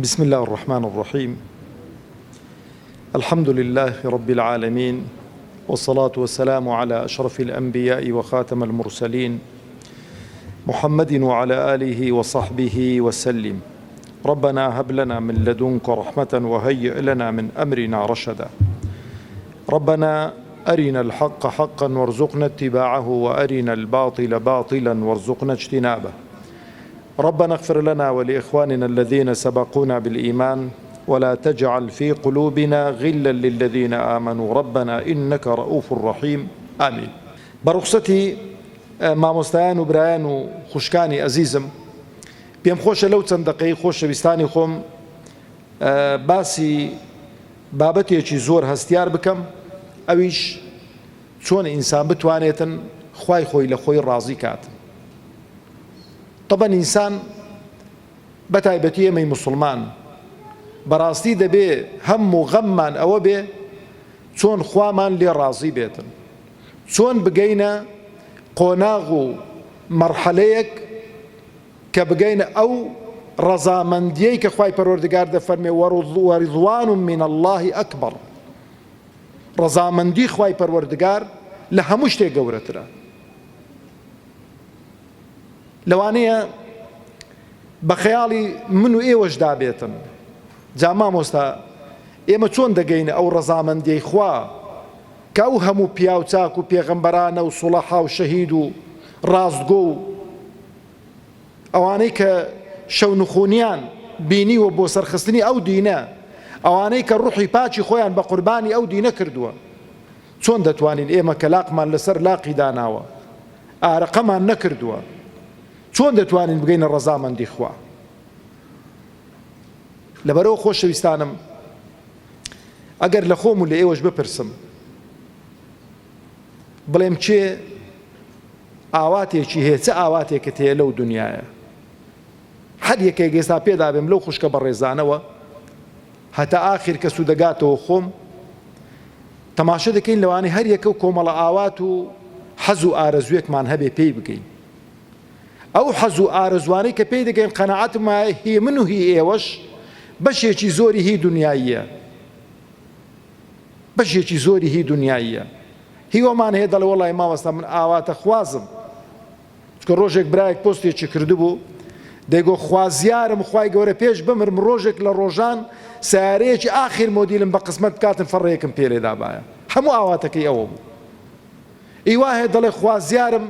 بسم اللە الرحمن الرحیم الحمد للە رب العالمین والصلاة والسلام علی اشرف الانبیاء وخاتم المرسلین محمد وعلى آله وصحبه وسلم ربنا هب لنا من لدنك رحمة وهيئ لنا من أمرنا رشدا ربنا أرنا الحق حقا وارزقنا اتباعه وأرنا الباطل باطلا وارزقنا اجتنابه ربنا اغفر لنا ولإخواننا الذين سبقونا بالإيمان ولا تجعل في قلوبنا غلا للذين آمنوا ربنا إنك رؤوف رحيم آمین. بە ڕوخسەتی مامۆستایان و برایان و خوشکانی ئەزیزم پێم خۆشە لەو چەند دەقەی خۆشەویستانی خۆم باسی بابەتێکی زۆر هەستیار بکەم ئەویش چۆن ئینسان بتوانێتن خوای خۆی لە خۆی ڕازی کات تەبەن ئینسان بە تایبەتی ئێمەی موسڵمان بەڕاستی دەبێ هەم و غەممان ئەوە بێ چۆن خوامان لێ ڕازی بێتن چۆن بگەینە قۆناغ و مەرحەلەیەک کە بگەینە ئەو ڕەزامەندیەی کە خوای پەروەردگار دەفەرمێ ورضوان من اللە اکبر ڕەزامەندی خوای پەروەردگار لە هەموو شتێک گەورەترە. لەوانەیە بە خەیاڵی من و ئێوەشدا بێتن جا مامۆستا ئێمە چۆن دەگەینە ئەو ڕەزامەندیەی خوا کە ئەو هەموو پیاو چاک و پێغەمبەرانە و سوڵەحا و شەهید و ڕاستگۆ و ئەوانەی کە شەونخونیان بینیوە بۆ سەرخستنی ئەو دینە ئەوانەی کە ڕوحی پاکی خۆیان بە قوربانی ئەو دینە کردووە چۆن دەتوانین ئێمە کە لاقمان لەسەر لاقی داناوە ئارەقەمان نەکردووە چۆن دەتوانین بگەینە ڕەزامەندی خوا؟ لەبەرئەوە خۆشەویستانم ئەگەر لە خۆم و لە ئێوەش بپرسم بڵێم کێ ئاواتێکی هەیە چ ئاواتێکت هەیە لەو دنیاە هەر یەکێک ئێستا پێدابێم لەو خوشکە بەڕێزانەوە هەتا ئاخیر کەس و دەگاتەوە خۆم تەماشە دەکەین لەوانەیە هەر یەکە و کۆمەڵە ئاوات و حەز و ئارەزووێکمان هەبێ پێی بگەین ئەو حەز و ئارەزوانەی کە پێی دەگەین قەناعەتم وایە هی من و هی ئێوەش بەشێکی زۆری هی دنیاییە بەشێکی زۆری هی دنیاییە هیوامان هەیە دەڵێ وەڵی مامۆستا من ئاواتە خوازم چونکە ڕۆژێک برایەک پۆستێکی کردبوو دەیگۆ خوازیارم خوای گەورە پێش بمرم ڕۆژێک لە ڕۆژان سیارەیەکی ئاخیر مۆدیلم بە قسمەت بکاتن فەڕەیەکم پێ لێدابایە هەموو ئاواتەکەی ئەوە بوو ئیوا هەیە دەڵێ خوازیارم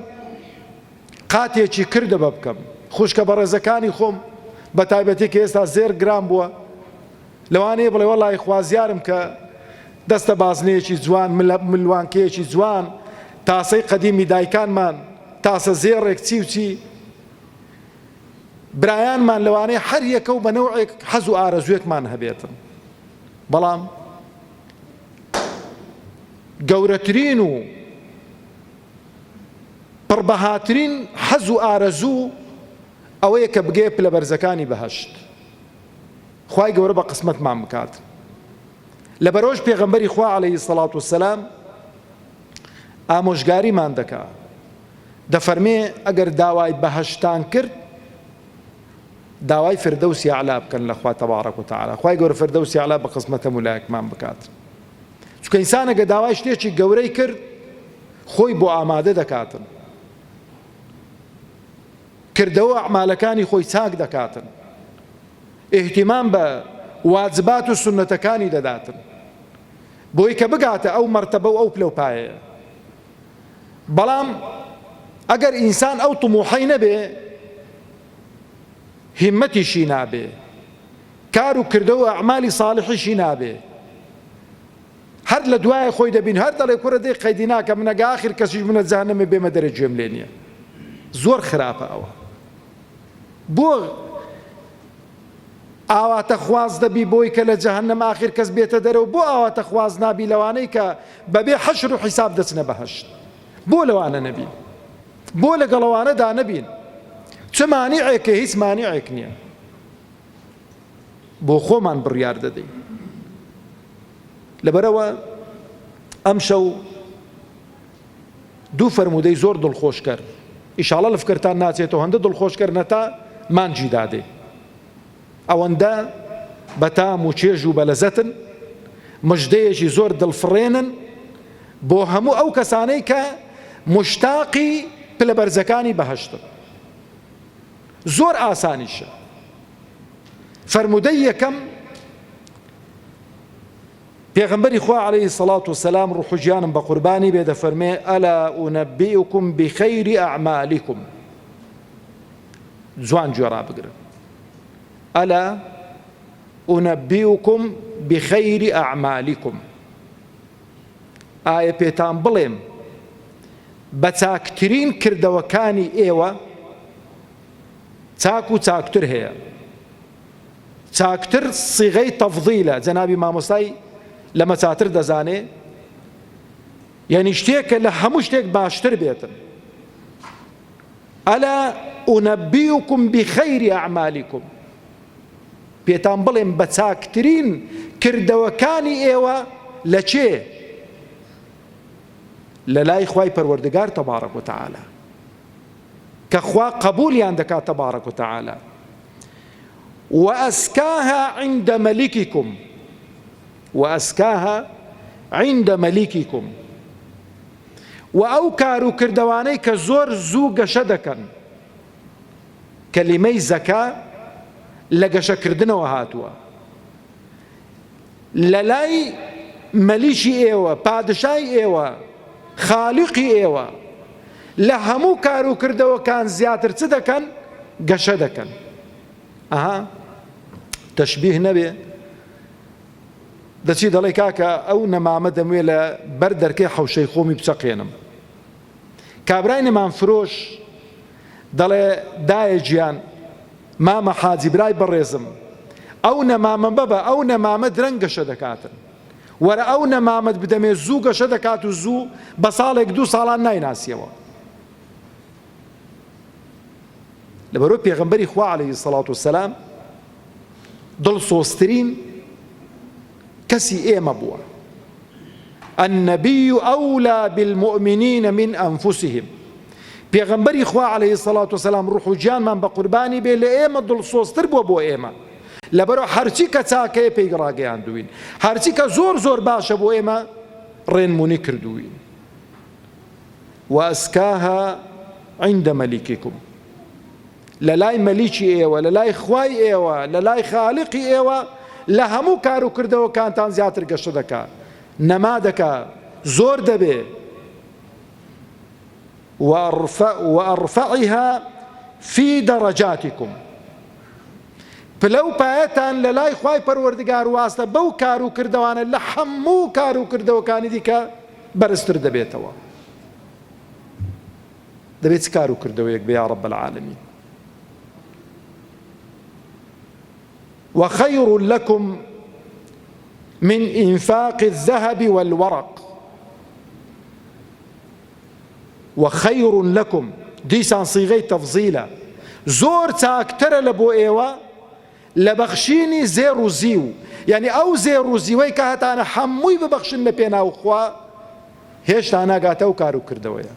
قاتێکی کردە بە بکەم خوشکە بەڕێزەکانی خۆم بە تایبەتی کە ئێستا زێر گران بووە لەوانەیە بڵێ وەڵی خوازیارم کە دەستە بازنەیەکی جوان ملوانکەیەکی جوان تاسەی قەدیمی دایکانمان تاسە زێڕێک چی و چی برایانمان لەوانەیە هەر یەکە و بە نەوعێک حەز و ئارەزوێکمان هەبێتن بەڵام گەورەترین و پڕبەهاترین حەز و ئارەزوو ئەوەیە کە بگەیە پلە بەرزەکانی بەهەشت خوای گەورە بە قسمەتمان بکات لەبەرئەوەش پێغەمبەری خوا عەلەیهی سەڵات وسەلام ئامۆژگاریمان دەکا دەفەرمێ ئەگەر داوای بەهەشتان کرد داوای فردەوسی ئەعلا بکەن لە خوا تەبارەک و تەعالا خوای گەورە فردەوسی ئەعلا بە قسمەت هەموو لایەکمان بکات چونکە ئینسانەکە داوای شتێکی گەورەی کرد خۆی بۆ ئامادە دەکاتن کردەوە ئەعمالەکانی خۆی چاک دەکاتن ئیهتیمام بە واجبات و سوننەتەکانی دەداتن بۆی کە بگاتە ئەو مەرتەبە و ئەو پلە و پایەیە. بەڵام ئەگەر ئینسان ئەو طموحەی نەبێ هیمەتیشی نابێ، کار و کردە و ئەعمالی ساڵحیشی نابێ. هەر لە دوای خۆی دەبین هەر دەڵێ کوڕە دەی قەیدی ناکە من ئەگە ئاخر کەسیش منە جەهەنەمێ بێمە دەرێ گوێم لێ نییە. زۆر خراپە ئەوە. بۆ ئاواتەخواز دەبی بۆی کە لە جەهەنەم ئاخر کەس بێتە دەرەوە بۆ ئاواتەخواز نابی لەوانەی کە بەبێ حەشر و حیساب دەچنە بەهەشت بۆ لەوانە نەبین بۆ لەگەڵەوانەدا نەبین چ مانیعێکە هیچ مانیعێک نییە بۆ خۆمان بڕیار دەدەین لەبەرەوە ئەمشەو دوو فەرموودەی زۆر دڵخۆشکەر ئیشاڵا لە فکرتان ناچێتەوە هەندە دڵخۆشکەر نەتا مانگی دادێ ئەوەندە. بەتام و چێژ و بەلەزەتن، مژدەیەکی زۆر دڵفڕێنن بۆ هەموو ئەو کەسانەی کە موشتاقی پلە بەرزەکانی بەهەشتن. زۆر ئاسانیشە. فەرموودەی یەکەم، پێغەمبەری خوا علیە الصلوة والسلام ڕوح و گیانم بە قوربانی بێ دەفەرمێ الا انبئکم بخیر اعمالکم جوان گوێ ڕابگرن الا انبئکم بخیر اعمالکم ئایا پێتان بڵێم بە چاکترین کردەوەکانی ئێوە چاک و چاکتر هەیە چاکتر سیغەی تەفضیلە جەنابی مامۆستای لەمە چاتر دەزانێ یعنی شتێکە لە هەموو شتێک باشتر بێتن ئەلا ئونەبیوکم بخەیری ئەعمالیکم پێتان بڵێم بە چاکترین کردەوەکانی ئێوە لە چێ لە لای خوای پەروەردگار تەبارەک وتعالی کە خوا قبولیان دەکات تەبارەک وتعالی وأزكاها عند ملككم وأزكاها عند ملككم و ئەو کار و کردەوانەی کە زۆر زوو گەشە دەکەن کەلیمەی زەکا لە گەشەکردنەوە هاتووە لە لای مەلیکی ئێوە، پادشای ئێوە، خالیقی ئێوە، لە هەموو کار و کردەوەکان زیاتر چ دەکەن؟ گەشە دەکەن. ئەها تەشبیه نەبێ دەچی دەڵێ کاکە ئەو نەمامە دەموێ لە بەر دەرکەی حەوشەی خۆمی بچەقێنم. کابرای نەمام فرۆش دەڵێ دایە گیان مامە حاجی برای بەڕێزم ئەو نەمامە مەبە ئەو نەمامە درەنگ گەشە دەکاتن وەرە ئەو نەمامەت بدەمێ زوو گەشە دەکات و زوو بە ساڵێک دوو ساڵان نایناسیەوە لەبەرۆ پێغەمبەری خوا عەلەیهی سەڵات وسەلام دڵسۆزترین کەسی ئێمە بووە النبی اولی بالمؤمنین من انفسهم پێغەمبەری خوا علیه الصلاة والسلام ڕوح و گیانمان بە قوربانی بێ لە ئێمە دڵسۆزتر بووە بۆ ئێمە لەبەرەوە هەرچی کە چاکەیە پێی ڕاگەیاندووین هەرچی کە زۆر زۆر باشە بۆ ئێمە ڕێنمونی کردووین وأزكاها عند ملككم لە لای مەلیکی ئێوە، لە لای خوای ئێوە، لە لای خالقی ئێوە لە هەموو کار و کردەوەکانتان زیاتر گەشە دەکا، نەما دەکا، زۆر دەبێ. وأرفعها فی درجاتکم پلە و پایەتان لە لای خوای پەروەردگار واستە بەو کار و کردەوانە لە هەموو کار و کردەوەکانی دیکە بەرزتر دەبێتەوە. دەبێت چ کار و کردەوەیەک بێ یا رب العالمین وخير لكم من إنفاق الذهب والورق وخير لكم دیسان صیغەی تەفزیلە زۆر چاکترە لە بۆ ئێوە لە بەخشینی زێڕ و زیو یعنی ئەو زێڕ و زیوەی کە هەتانە هەمووی ببەخشن لە پێناو خوا هێشتا ناگاتە ئەو کار و کردەوەیە.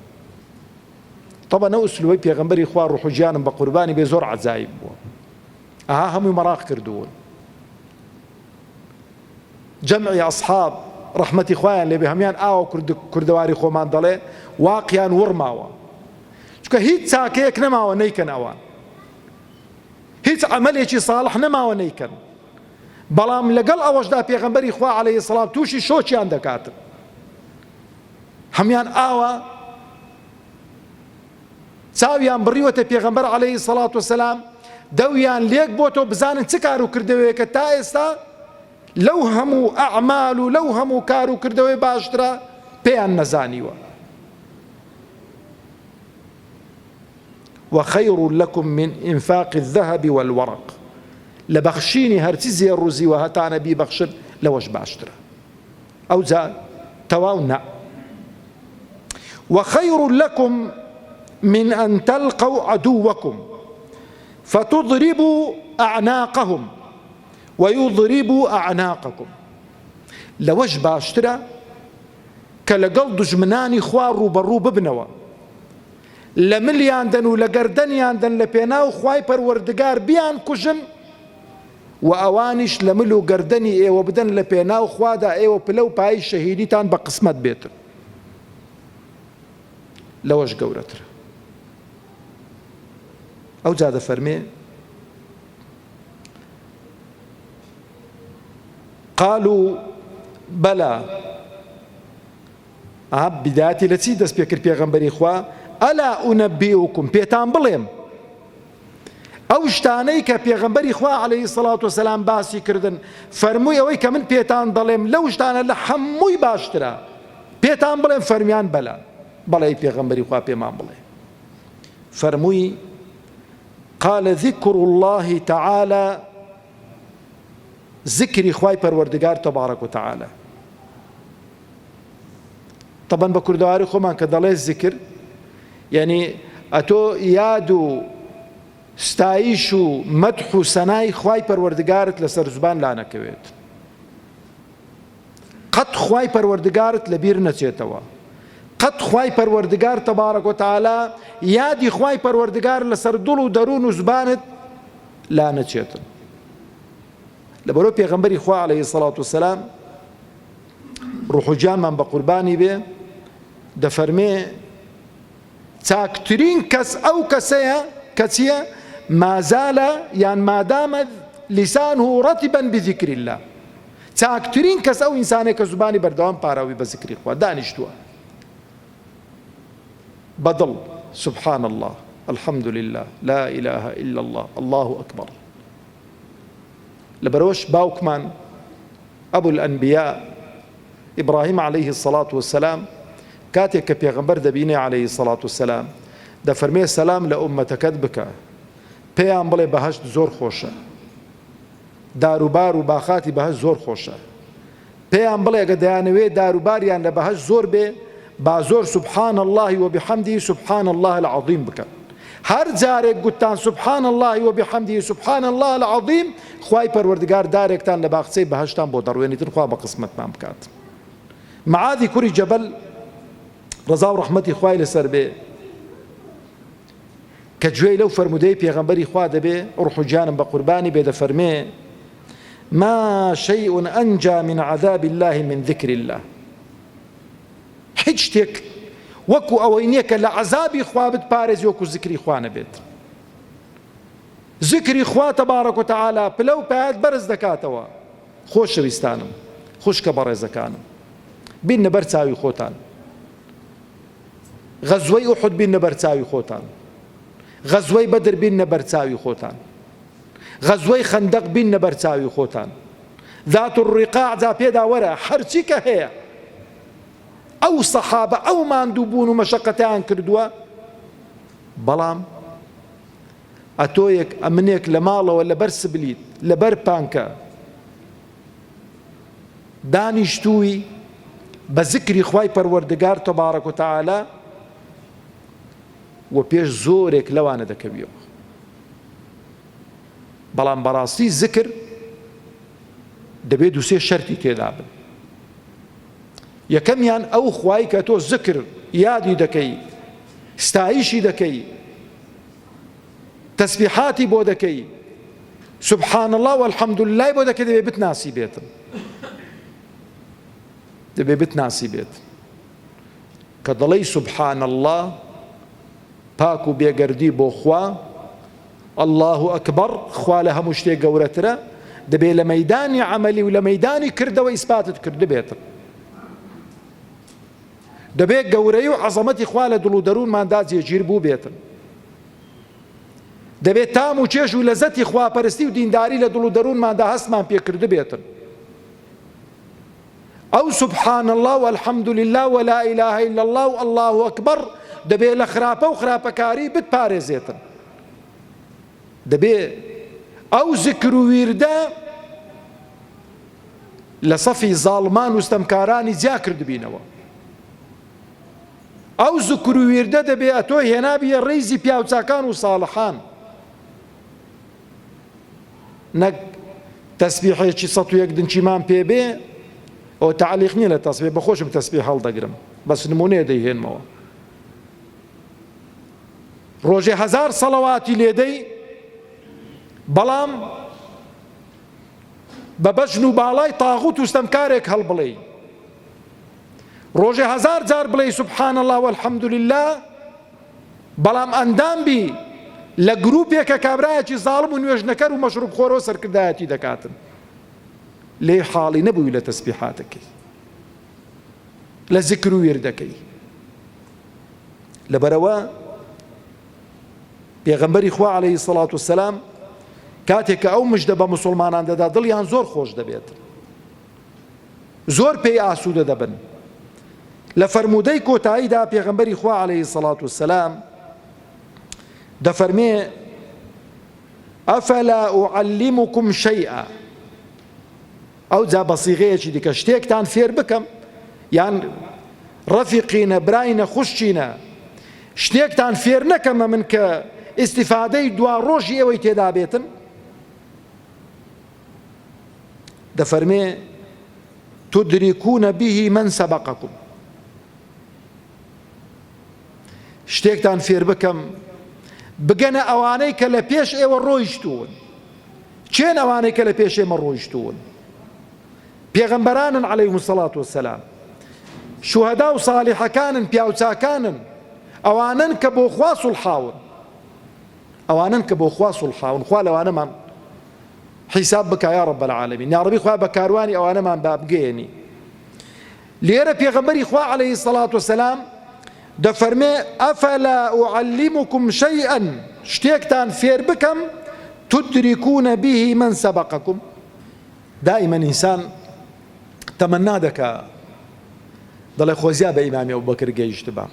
تەبعەن ئەو ئوسلوبەی پێغەمبەری خوا ڕوح و گیانم بە قوربانی بێ زۆر عەجایب بووە. ئەها هەمووی مەراق کردوون. جەمعی ئەسحاب ڕەحمەتی خوایان لێبێ هەموان ئاوە کوردەواری خۆمان دەڵێ واقیان وڕماوە. چونکە هیچ چاکەیەک نەماوە نەیکەن ئەوان. هیچ عەمەلێکی ساڵح نەماوە نەیکەن. بەڵام لەگەڵ ئەوەشدا پێغەمبەری خوا عەلەیهی سڵام تووشی شۆکیان دەکاتن هەموان ئاوا چاویان بڕیوەتە پێغەمبەر عەلەیهی سەڵات وسلام دەویان لێک بۆتەوە بزانن چ کار و کردەوەیەکە تا ئێستا لەو هەموو ئەعمال و لەو هەموو کار و کردەوەی باشترە پێیان نەزانیوە وخیر لکم من انفاق الذهب والورق لە بەخشینی هەرچی زێڕ و زیوە هەتانە بیبەخشن لەوەش باشترە ئەوجا تەواو نا وخیر لکم من أن تلقوا عدوكم فتضربوا أعناقهم ويضربوا أعناقكم لەوەش باشترە کە لەگەڵ دوژمنانی خوا ڕووبەڕوو ببنەوە لە ملیان دەن و لە گەردەنیان دەن لە پێناو خوای پەروەردگار بیان کوژن. و ئەوانیش لە مل و گەردەنی ئێوە بدەن لە پێناو خوادا ئێوە پلە و پایەی شەهیدیتان بە قسمەت بێتن لەوەش گەورەترە. ئەوجا دەفەرمێ، قالوا بەلا، ئا بدایەتی لە چی دەست پێکرد پێغەمبەری خوا، ئەلا ئونەبیئوکم، پێتان بڵێم ئەو شتانەی کە پێغەمبەری خوا عەلەیهی سەڵات وسەلام باسی کردن، فەرمووی ئەوەی کە من پێتان دەڵێم لەو شتانە لە هەمووی باشترە، پێتان بڵێم؟ فەرمیان بەلا، بەڵێ ئەی پێغەمبەری خوا پێمان بڵێ. فەرمووی، قال ذکر اللە تعالی، زیکری خوای پەروەردگار تبارک و تعالی. تەبەن بە کوردەواری خۆمان کە دەڵێ زیکر یعنی ئەتۆ یاد و ستایش و مەدح و سەنای خوای پەروەردگارت لەسەر زبان لانەکەوێت. قەت خوای پەروەردگارت لەبیر نەچێتەوە قەت خوای پەروەردگار تبارک و تعالی یادی خوای پەروەردگار لەسەر دڵ و دەروون و زبانت لا نەچێتن لەبەرۆ پێغەمبەری خوا عەلەیهی سەڵات وسەلام ڕوح و گیانمان بە قوربانی بێ دەفەرمێ چاکترین کەس ئەو کەسەیە کە چییە مازالە یان مادامە لسانه رطبا بذکر الله چاکترین کەس ئەو ئینسانەیە کە زوبانی بەردەوام پاراوی بە زکری خوا دانیشتووە بە دڵ سبحان اللە الحمد للە لا اله الا اللە اللە اکبر لەبەرئەوەش باوکمان ابو الانبیاء ابراهیم علیه الصلاة والسلام کاتێک کە پێغەمبەر دەبینێ علیه الصلاة والسلام دەفەرمێ سەلام لە ئوممەتەکەت بکە پێیان بڵێ بەهەشت زۆر خۆشە داروبار و باخاتی بەهەشت زۆر خۆشە. پێیان بڵێ گە دەیانەوێ داروباریان لە بەهەشت زۆر بێ با زۆر سبحان اللە و بحمده سبحان اللە العظیم بکەن. هەر جارێک گوتتان سبحان اللە و بحمده سبحان اللە العظیم خوای پەروەردگار دارێکتان لە باخچەی بەهەشتان بۆ دەڕوێنیتن خوا بە قسمەتمان بکات. معاذی کوڕی جەبەل ڕەزا و ڕەحمەتی خوای لەسەر بێ کە گوێی لەو فەرموودەی پێغەمبەری خوا دەبێ، ڕوح و گیانم بە قوربانی بێ، دەفەرمێ، ما شیء انجی من عذاب اللە من ذکر اللە، هیچ شتێک وەکو ئەوەی نییە کە لە عەزابی خوا بتپارێزی وەکو زکری خوا نەبێت. زکری خوا تبارک و تعالی پلە و پایەت بەرز دەکاتەوە. خۆشەویستانم، خوشکە بەڕێزەکانم، بیننە بەر چاوی خۆتان، غەزوەی ئوحود بیننە بەرچاوی خۆتان، غەزوەی بەدر بیننە بەرچاوی خۆتان، غەزوەی خەندەق بیننە بەرچاوی خۆتان، ذات الرقاع جا پێدا وەرە هەرچی کە هەیە ئەو سەحابە ئەو ماندوو بوون و مەشەقەتیان کردووە بەڵام ئەتۆیەک ئەمنێک لە ماڵەوە لەبەر سبلیت لەبەر پانکە دانیشتووی بە زیکری خوای پەروەردگار تبارک و تعالی و پێش زۆرێک لەوانە دەکەویەوە بەڵام بەڕاستی زکر دەبێت دوسێ شەرتی تێدا بن یەکەمیان ئەو خوای کە تۆ زکر یادی دەکەی ستایشی دەکەی تەسبیحاتی بۆ دەکەی سبحان اللە و الحمدللەی بۆ دەکەی دەبێ بتناسی بێتن دەبێ بتناسی بێت کە دەڵێی سبحان اللە پاک و بێگەردی بۆ خوا الله ئەکبەر خوا لە هەموو شتێک گەورەترە دەبێ لە مەدانی عملی و لە مەدانی کردەوە ئیسپاتت کردبێتن دەبێت گەورەی و عەزەمەتی خوا لە دڵ و دەروونماندا جێگیر بووبێتن. دەبێت تام و چێژ و لەزەتی خواپەرستی و دینداری لە دڵ و دەروونماندا هەستمان پێ کردبێتن. ئەو سبحان اللە و الحمد للە و لا اله الا اللە و اللە اکبر دەبێت لە خراپە و خراپەکاری بتپارێزێتن. دەبێ ئەو زکر و ویردە لە سەفی زاڵمان و ستەمکارانی جیا کردبینەوە. ئەو زکر و ویردە دەبێ ئەتۆ هێنابیە ڕیزی پیاوچاکان و ساڵحان نەک تەسبیحێکی 101 دنچیمان پێ بێ ئەو تعلیق نییە لە تەسبیح بەخۆشم تەسبیح هەڵدەگرم بەس نمونەیە دەیهێنمەوە ڕۆژێ هەزار سەڵەواتی لێدەی بەڵام. بە بەژن و باڵای تاغوت و ستەمکارێک هەڵبڵێی، ڕۆژێ هەزار جار بڵێی سبحان اللە والحمد للە، بەڵام ئەندام بی لە گروپێک کە کابرایەکی زاڵم و نوێژنەکەر و مەشروب خۆرەوە سەرکردایەتی دەکاتن، لێی حاڵی نەبووی لە تەسبیحاتەکەی، لە زیکر و ویردەکەی. لەبەرئەوە پێغەمبەری خوا عەلەیهی سەڵات وسەلام کاتێک کە ئەو مژدە بە موسڵمانان دەدا دڵیان زۆر خۆش دەبێت، زۆر پێی ئاسوودە دەبن. لە فەرموودەی کۆتاییدا پێغەمبەری خوا عەلەیهی سەڵات وسەلام دەفەرمێ ئەفەلا ئوعەلیمکم شەیئا، ئەوجا بە سیغەیەکی دیکە شتێکتان فێر بکەم یان ڕەفیقینە براینە خوشکینە شتێکتان فێر نەکەمە من کە ئیستیفادەی دوا ڕۆژی ئێوەی تێدا بێتن؟ دەفەرمێ تدرکون به من سبقکم شتێکتان فێر بکەم بگەنە ئەوانەی کە لە پێش ئێوە ڕۆیشتوون. کێن ئەوانەی کە لە پێش ئێمە ڕۆیشتوون؟ پێغەمبەرانن عەلەیهم الصلاة والسلام، شوهەدا و ساڵحەکانن، پیاوچاکانن، ئەوانەن کە بۆ خوا سوڵحاون، ئەوانەن کە بۆ خوا سوڵحاون، خوا لەوانەمان حیساب بکا یا رب العالمین، یاڕەبی خوا بە کاروانی ئەوانەمان با بگەیەنی. لێرە پێغەمبەری خوا عەلەیهی سەڵات وسەلام دەفەرمێ ئەفەلا ئوعەلیمکم شەیئا شتێکتان فێر بکەم تدرکون به من سبقکم. دائیمەن ئینسان تەمەنا دەکا دەڵێ خۆزیا بە ئیمامی ئەبوبەکر گەیشتبام،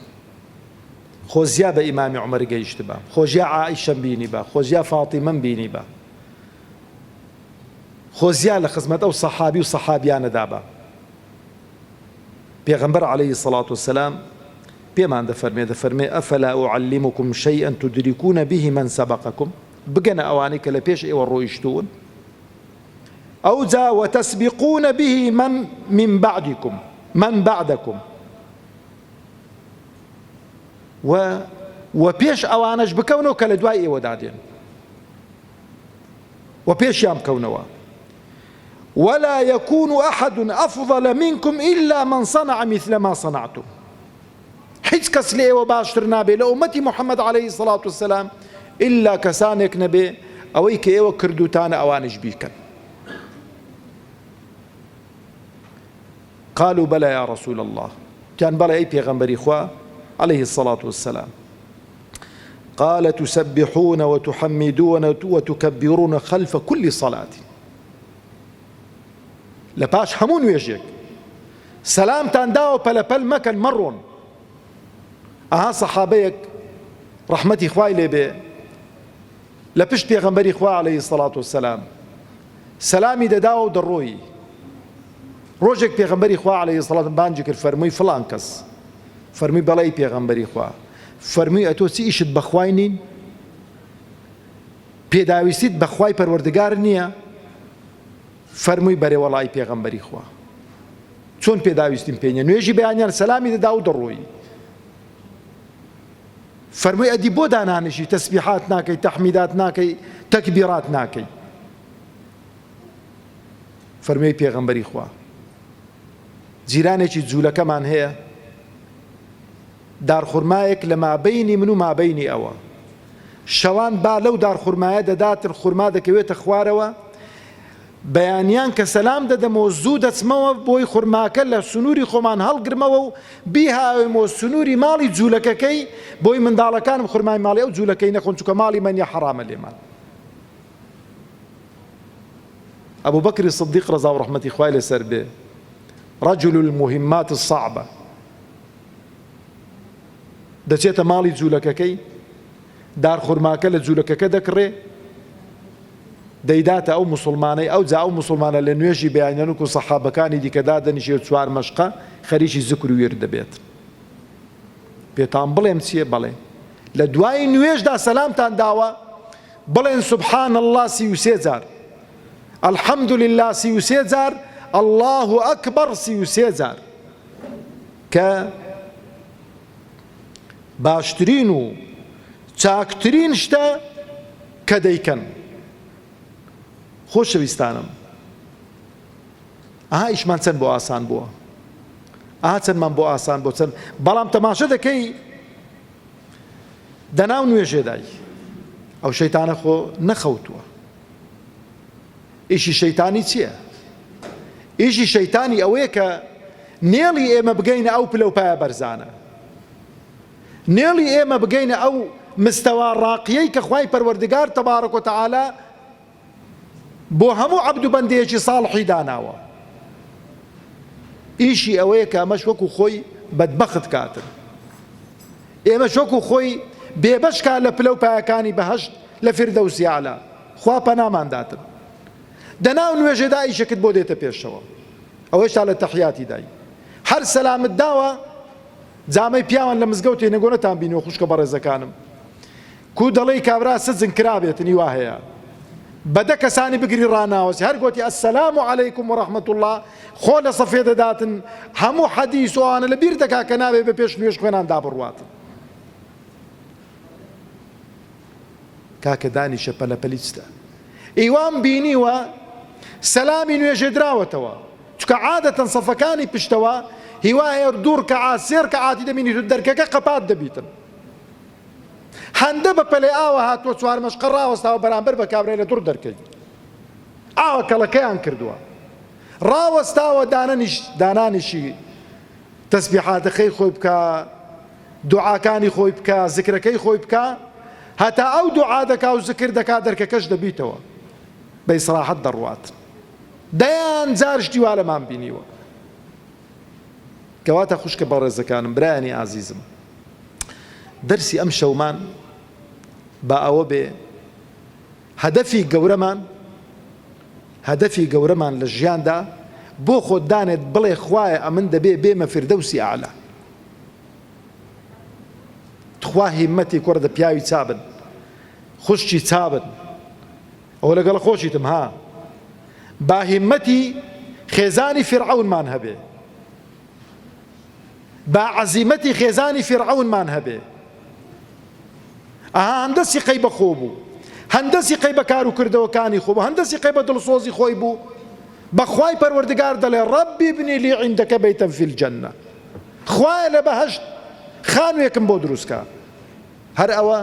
خۆزیا بە ئیمامی عومەر گەیشتبام، خۆزیا عائیشەم بینیبا، خۆزیا فاتیمەم بینیبا، خۆزیا لە خزمەت ئەو سەحابی و سەحابیانەدا بام. پێغەمبەر علیە الصلوە والسلام پێمان دەفەرمێ دەفەرمێ افلا اعلمکم شیئا تدرکون به من سبقکم بگەنە ئەوانەی کە لە پێش ئێوە ڕۆیشتوون ئەوجا وتسبقون به من من بعدکم من بعدکم و و پێش ئەوانەش بکەونەوە کە لە دوای ئێوەدا دێن و پێشیان بکەونەوە ولا یکون احد افضل منکم الا من صنع مثل ما صنعتم هیچ کەس لە ئێوە باشتر نابێ لە ئومەتی محمد علیه الصلاة والسلام ئیلا کەسانێک نەبێ ئەوەی کە ئێوە کردوتانە ئەوانیش بیکەن. قالوا بلى یا رسول الله وتیان بەڵێ ئەی پێغەمبەری خوا علیه الصلاة والسلام. قال تسبحون وتحمدون وتكبرون خلف كل صلاة لە پاش هەموو نوێژێک سەلامتان داوە پەلەپەل مەکەن مەڕۆن. ئەها سەحابەیەک ڕەحمەتی خوای لێ بێ لە پشت پێغەمبەری خوا عەلەیهی سەڵات وسەلام سەلامی دەداوە و دەڕۆیی. ڕۆژێک پێغەمبەری خوا عەلەیهی سەڵات بانگی کرد فەرمووی فڵان کەس، فەرمووی بەڵێ ئەی پێغەمبەری خوا، فەرمووی ئەتۆ چ ئیشت بە خوای نین؟ پێداویستیت بە خوای پەروەردگار نییە؟ فەرمووی بەرێ وەڵا ئەی پێغەمبەری خوا چۆن پێداویستیم پێ نییە؟ نوێژی بەیانیان سەلامی دەدا و دەڕۆیی. فەرمووی ئەدی بۆ دانانیشی تەسبیحات ناکەی تەحمیدات ناکەی تەکبیرات ناکەی؟ فەرمووی پێغەمبەری خوا جیرانێکی جوولەکەمان هەیە دارخورمایەک لە مابەینی من و مابەینی ئەوە شەوان با لەو دارخورمایە دەداتن خورما دەکەوێتە خوارەوە بەیانیان کە سەلام دەدەمەوە زوو دەچمەوە بۆی خورماکە لە سنووری خۆمان هەڵگرمەوە و بیهاوێمەوە سنووری ماڵی جوولەکەکەی بۆی منداڵەکانم خورمای ماڵی ئەو جوولەکەی نەخۆن چونکە ماڵی مەنیە حەڕامە لێمان. ئەبوبەکری صدیق ڕەزا و ڕەحمەتی خوای لەسەر بێ رجل المهمات الصعبە دەچێتە ماڵی جوولەکەکەی دارخورماکە لە جوولەکەکە دەکڕێ دەیداتە ئەو موسڵمانەی ئەوجا ئەو موسڵمانە لە نوێژی بەیانیان وەکو سەحابەکانی دیکە دادەنیشێ و چوار مەشقە خەریکی زکر و ویرد دەبێت. پێتان بڵێم چییە؟ بەڵێ لە دوای نوێژدا سەلامتان داوە بڵێن سبحان اللە 33 جار الحمد لله 33 جار الله اکبر 33 جار کە باشترین و چاکترین شتە کە دەیکەن. خۆشەویستانم. ئەها ئیشمان چەند بۆ ئاسان بووە ئا چەندمان بۆ ئاسان بۆ چەند بەڵام تەماشە دەکەی دەناو نوێژێدای ئەو شەیتانە خۆ نەخەوتووە ئیشی شەیتانی چییە؟ ئیشی شەیتانی ئەوەیە کە نێڵی ئێمە بگەینە ئەو پلە و پایە بەرزانە نێڵی ئێمە بگەینە ئەو مستەوا ڕاقیەی کە خوای پەروەردگار تبارک و تعالی بۆ هەموو عەبد و بەندەیەکی ساڵحی داناوە. ئیشی ئەوەیە کە ئەمەش وەکو خۆی بەدبەخت کاتن. ئێمەش وەکو خۆی بێبەش کا لە پلە و پایەکانی بەهەشت لە فیردەوسی ئەعلا. خوا پەنامان داتن. دەناو نوێژێدا ئیشێکت بۆ دێتە پێشەوە. ئەوە هێشتا لە تەحیاتی دای. هەر سەلامت داوە جامەی پیاوان لە مزگەوتێ نەگۆ نەتان بینیوە خوشکە بەڕێزەکانم. کو دەڵێی کابرا سجن کرابێتن ی وا هەیە بە دە کەسانی بگری ڕاناوەسی هەر گۆتی السلام علیکم و رحمە اللە خۆ لە سەفێ دەداتن هەموو حەدیس و ئەوانە لە بیر دەکا کە نابێ بە پێش نوێژ خوێنان دا بڕواتن کاکە دانیشە پەلە پەلی چتە ئیوام بینیوە سەلامی نوێژێ دراوەتەوە چونکە عادەتەن سەفەکانی پشتەوە هیوا هەیە دوو ڕکەعات سێ ڕکەعاتی دەبینیت و دەرکەکە قەپات دەبیتن هەندە بە پەلەی ئاوە هاتووە چوارمەشقە ڕاوەستاوە بەرامبەر بە کابرای لە دوڕ دەرکەی ئاوە کەڵەکەیان کردووە ڕاوەستاوە دانەنیش دانانیشی تەسبیحاتەکەی خۆی بکە دوعاکانی خۆی بکە زکرەکەی خۆی بکە هەتا ئەو دوعا دەکا و زکر دەکا دەرکەکەش دەبیتەوە بە ئیسراحەت دەڕوات دەیان جار شتی وا لەمان بینیوە کەواتە خوشکە بەڕێزەکانم برایانی ئازیزم دەرسی ئەم شەومان با ئەوە بێ هەدەفی گەورەمان هەدەفی گەورەمان لە ژیاندا بۆ خۆت دانێت بڵێ خوایە ئەمن دەبێ بێمە فردەوسی ئەعلا تخوا هیمەتی کوڕ دە پیاوی چابن خوشکی چابن ئەوە لەگەڵ خۆشیتم ها با هیمەتی خێزانی فیرعەونمان هەبێ با عەزیمەتی خێزانی فیرعەونمان هەبێ. ئەها هەندە سیقەی بە خۆ بوو، هەندە سیقەی بە کار و کردەوەکانی خۆ بوو، هەندە سیقەی بە دڵسۆزی خۆی بوو، بە خوای پەروەردگار دەڵێ رب ابنی لی عندک بیتا فی الجنە، خوایە لە بەهەشت خانوێکم بۆ دروست کە. هەر ئەوە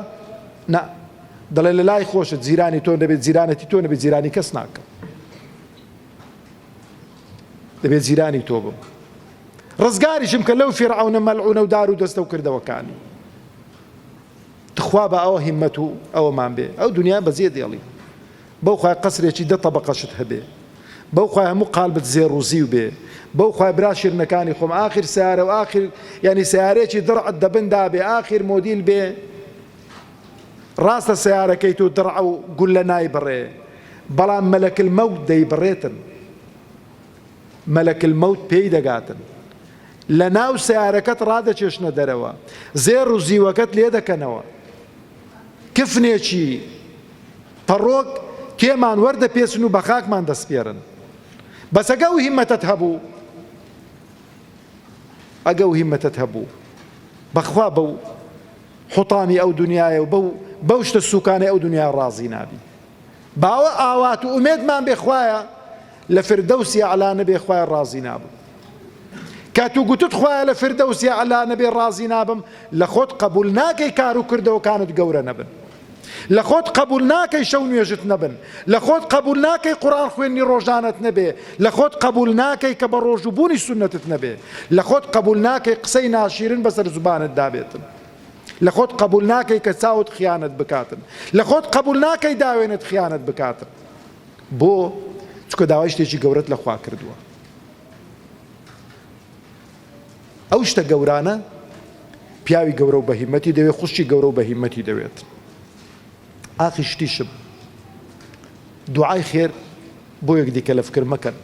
نا، دەڵێ لە لای خۆشت جیرانی تۆ نەبێت، جیرانەتی تۆ نەبێت جیرانی کەس ناکەم. دەبێت جیرانی تۆ بم. ڕزگاریشم کە لەو فیرعەونە مەلعونە و دار و دەستە و کردەوەکانی. تخوا با ئەوە هیمەت و ئەوەمان بێ ئەو دنیا بەجێ دێڵی. بەو خوای قەسرێکی دە تەبەقەشت هەبێ. بەو خوای هەموو قالبت زێڕ و زیو بێ. بەو خوای برا شیرنەکانی خۆم ئاخیر سەیارە و ئاخیر یانی سەیارەیەکی دڕعت دەبن دابێ ئاخیر مۆدیل بێ. ڕاستە سەیارەکەی تۆ دڕعە و گوللە نایبڕێ بەڵام مەلەک الموت دەیبڕێتن. مەلەک الموت پێی دەگاتن لە ناو سەیارەکەت ڕادەکێشنە دەرەوە زێڕ و زیوەکەت لێ دەکەنەوە کفنێکی پەڕۆک تێمان وەردەپێچن و بە خاکمان دەسپێرن بەس ئەگە ئەو هیمەتەت هەبوو ئەگە ئەو هیمەتەت هەبوو بەخوا بەو حوتامی ئەو دنیاە و بەو بەو شتە سوکانەی ئەو دنیا ڕازی نابی باوە ئاوات و ئومێدمان بێ خوایە لە فردەوسی ئەعلا نەبێ خوایە ڕازی نابم کە تو گوتت خوایە لە فردەوسی ئەعلا نەبێ ڕازی نابم لە خۆت قبول ناکەی کار و کردەوەکانت گەورە نەبن لە خۆت قبول ناکەی شەو نوێژت نەبن لە خۆت قبول ناکەی قورئان خوێندنی ڕۆژانەت نەبێ لە خۆت قبول ناکەی کە بە ڕۆژووبوونی سوننەتت نەبێ لە خۆت قبول ناکەی قسەی ناشیرن بەسەر زوبانت دابێتن لە خۆت قبول ناکەی کە چاوت خیانەت بکاتن لە خۆت قبول ناکەی داوێنت خیانەت بکاتن بۆ؟ چونکە داوای شتێکی گەورەت لە خوا کردووە. ئەو شتە گەورانە پیاوی گەورە و بەهیمەتی دەوێت، خوشکی گەورە و بەهیمەتی دەوێت. ئاخی شتیشم دوعای خێر بۆ یەکدیکە لە فکر مەکەن.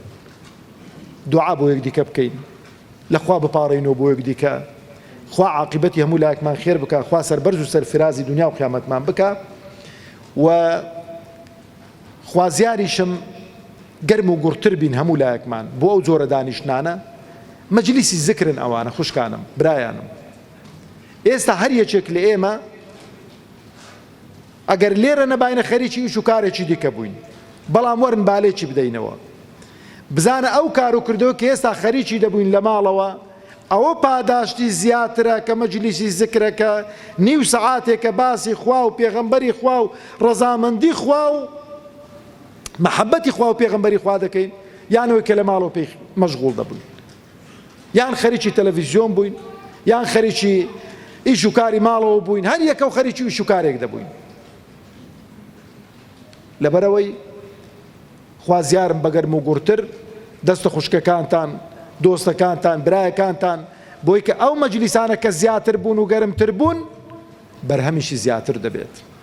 دوعا بۆ یەکدیکە بکەین. لە خوا بپاڕێینەوە بۆ یەکدیکە. خوا عاقیبەتی هەموو لایەکمان خێر بکا. خوا سەربەرز و سەرفرازی دنیا و قیامەتمان بکا. و خوازیاریشم گەرم و گوڕتر بین هەموو لایەکمان بۆ ئەو جۆرە دانیشتنانە، مەجلیسی زکرن ئەوانە خوشکانم برایانم ئێستا هەر یەکێک لە ئێمە ئەگەر لێرە نەباینە خەریکی ئیش و کارێکی دیکە بووین بەڵام وەرن بالێکی بدەینەوە. بزانە ئەو کار و کردەوە کە ئێستا خەریکی دەبووین لە ماڵەوە ئەوە پاداشتی زیاترە کە مەجلیسی زکرە کە نیو سەعاتێکە باسی خوا و پێغەمبەری خوا و ڕەزامەندی خوا و مەحەبەتی خوا و پێغەمبەری خوا دەکەین یان ئەوەی کە لە ماڵەوە پێی مەشغوڵ دەبووین یان خەریکی تەلەڤیزیۆن بووین یان خەریکی ئیش و کاری ماڵەوە بووین هەر یەکە و خەریکی ئیش و کارێک دەبووین لەبەرەوەی خوازیارم بە گەرم و گوڕتر دەستە خوشکەکانتان، دۆستەکانتان، برایەکانتان، بۆی کە ئەو مەجلیسانە کە زیاتر بوون و گەرمتر بوون، بەرهەمیشی زیاتر دەبێت.